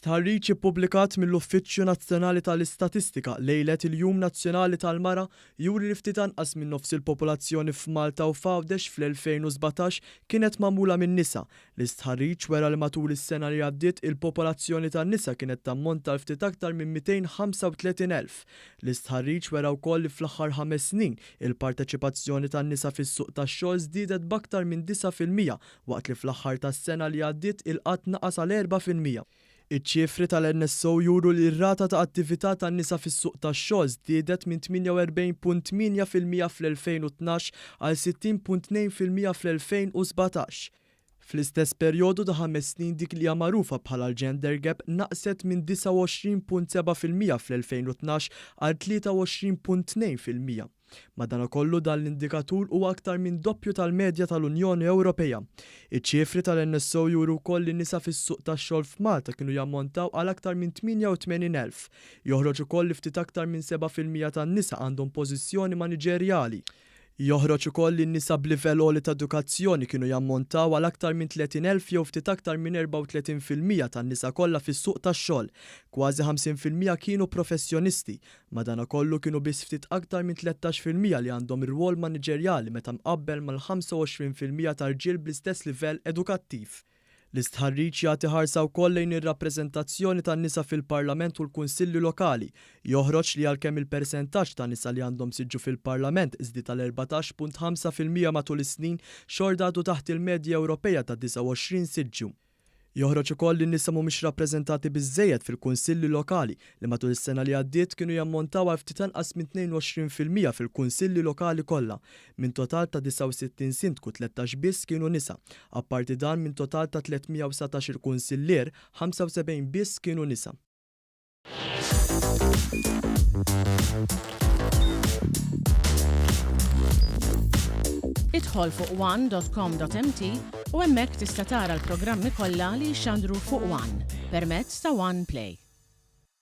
Stħarriġ ippubblikat mill-Uffiċċju Nazzjonali tal-Istatistika lejlet il-Jum Nazzjonali tal-Mara juri li ftit anqas minn nofs il-popolazzjoni f'Malta u f'Għawdex fl-2017 kienet magħmula minn nisa. L-istħarriġ wera li matul is-sena li għaddiet il-popolazzjoni tan-nisa kienet tammonta għal ftit aktar minn 235,000. L-istħarriġ wera wkoll li fl-aħħar ħames snin il-parteċipazzjoni tan-nisa fis-suq tax-xogħol żdiedet b'aktar minn 9% waqt li fl-aħħar tas-sena li għaddiet il-qgħad naqas għal 4%. Iċ-ċifri tal-NSO juru li r-rata ta' attività tan-nisa fis-suq tax-xogħol żdiedet minn 48.8% fl-2012 għal 60.2% fl-2017. Fl-istess perjodu ta' ħames snin dik li hija magħrufa bħala l-gender gap naqset minn 29.7% fl-2012 għal 23.2%. Madankollu dan l-indikatur huwa aktar minn doppju tal-medja tal-Unjoni Ewropea. Iċ-ċifri tal-NSO juru wkoll li nisa fis-suq tax-xogħol f'Malta kienu jammontaw għal aktar minn 88,000. Joħroġ ukoll li ftit aktar minn 7% tan-nisa għandhom pożizzjoni maniġerjali. Joħroġ ukoll li n-nisa b'livell għoli ta' edukazzjoni kienu jammontaw għal aktar minn 30,000 jew ftit aktar minn 34% tan-nisa kollha fis-suq tax-xogħol. Kważi 50% kienu professjonisti. Madanakollu kienu biss ftit aktar minn 13% li għandhom rwol maniġerjali meta mqabbel mal-25% ta' rġiel bl-istess livell edukattiv. L-istħarriġ jagħti ħarsa wkoll lejn ir-rappreżentazzjoni tan-nisa fil-Parlament u l-Kunsilli Lokali. Joħroġ li għalkemm il-persentaġġ ta' nisa li għandhom siġġu fil-Parlament żdied għal 14.5% matul is-snin, xorta għadu taħt il-medja Ewropeja ta' 29 siġġu. Joħroġ ukoll li n-nisa mhumiex rappreżentati biżżejjed fil-kunsilli lokali, li matul is-sena li għaddiet kienu jammontaw għal ftit anqas minn 22% fil-kunsilli lokali kollha. Minn total ta' 69 sindku 13 biss kienu nisa. Apparti dan minn total ta' 319 il kunsillier, 75 biss kienu nisa. Idħol fuq one.com.mt u hemmhekk tista' tara l-programmi kollha li jixxandru fuq One permezz ta' One Play.